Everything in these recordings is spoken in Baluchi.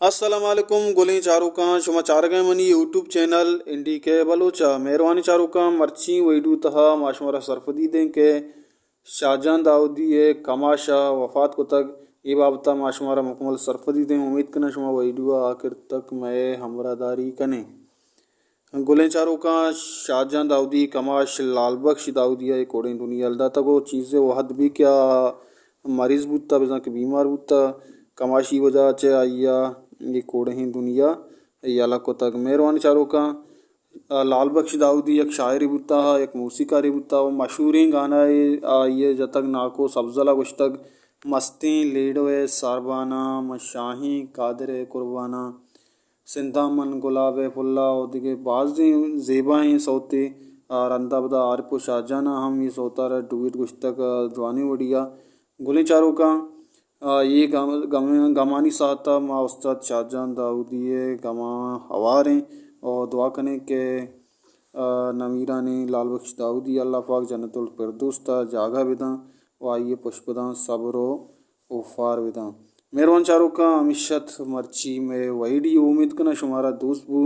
السلام علیکم گلیں چاروکاں، شما چارگ ءَ منی یوٹیوب چینل این ڈی کے بلوچ ءَ۔ مہروانی چاروکاں، مرچی ویڈیو تہا ما شمارا سرپدی دیں کہ شاہ جان داؤدی ءِ کماش ءَ وفات کتگ، اے بابت ءَ ما شمارا مکمل سرپدی دیں۔ امید کناں شما ویڈیو ءَ آخر تک مئے ہمراہداری کنیں۔ گلیں چاروکاں، شاہ جان داؤدی کماش لال بخش داؤدی ءَ اے کوڑیں دنیا یل داتگ ءُ چیزے وہد بی کہ آ مریض بوتہ، بزاں کہ بیمار بوتہ، کماشی وجہ چہ آئی ءَ اے کوڑیں دنیا یلہ کتگ۔ مہروانی چاروکاں، لال بخش داؤدی یک شاعرے بوتہ، یک موسیقارے بوتہ ءُ مشہوریں گانا آئی ءَ جتگ ناکو سبزل ءَ گوشتگ، مستیں لیڈو ءِ سارباناں، من شاہیں قادر ءِ قرباناں۔ سنداں من گلاب ءِ پھلاں ءُ دگہ بازیں زیبائیں سوتے، آ، رندا پدا عارف ءُ شاہ جان ءَ ہم اے سوت ءَ را ڈویٹ گوشتگ، آ، جوانیں وڑی ءَ۔ گلیں چاروکاں، آ، اے گم-، گم-، گمانی ساعت ءَ ما استاد شاہ جان داؤدی ءِ گماں ہوار ایں ءُ دعا کنیں کہ، آ، نمیرانیں لال بخش داؤدی ءَ اللہ پاک جنت الفردوس ءَ جاگہ بداں ءُ آئی ءِ پشپداں صبر ءُ اوفار بداں۔ مہروان چاروکاں، ہمیش ات مرچی مئے ویڈیو۔ امید کناں شمارا دوست بو۔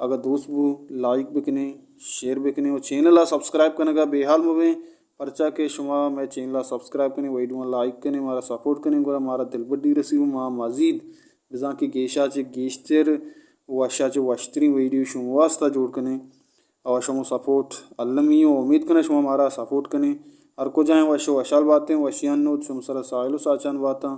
اگاں دوست بو، لائک بکنیں، شیئر بکنیں ءُ چینل ءَ سبسکرائب کنگ ءَ بے حال مبیں، پرچا کہ شما مئے چینل ءَ سبسکرائب کنیں، ویڈیو ءَ لائک کنیں، مارا سپورٹ کنیں، گڑا مارا دلبڈی رسی ءُ ما مزید بزاں کہ گیشا چہ گیشتر، وشا چہ وشتریں ویڈیو شما واسطہ جوڑ کنیں۔ ءُ شما سپورٹ المی ءُ امید کناں شما مارا سپورٹ کنیں۔ ہر کجا ایں وش ءُ وشحال باتیں، وشیانی نود شما سرا ساہیل ءُ ساچان باتاں۔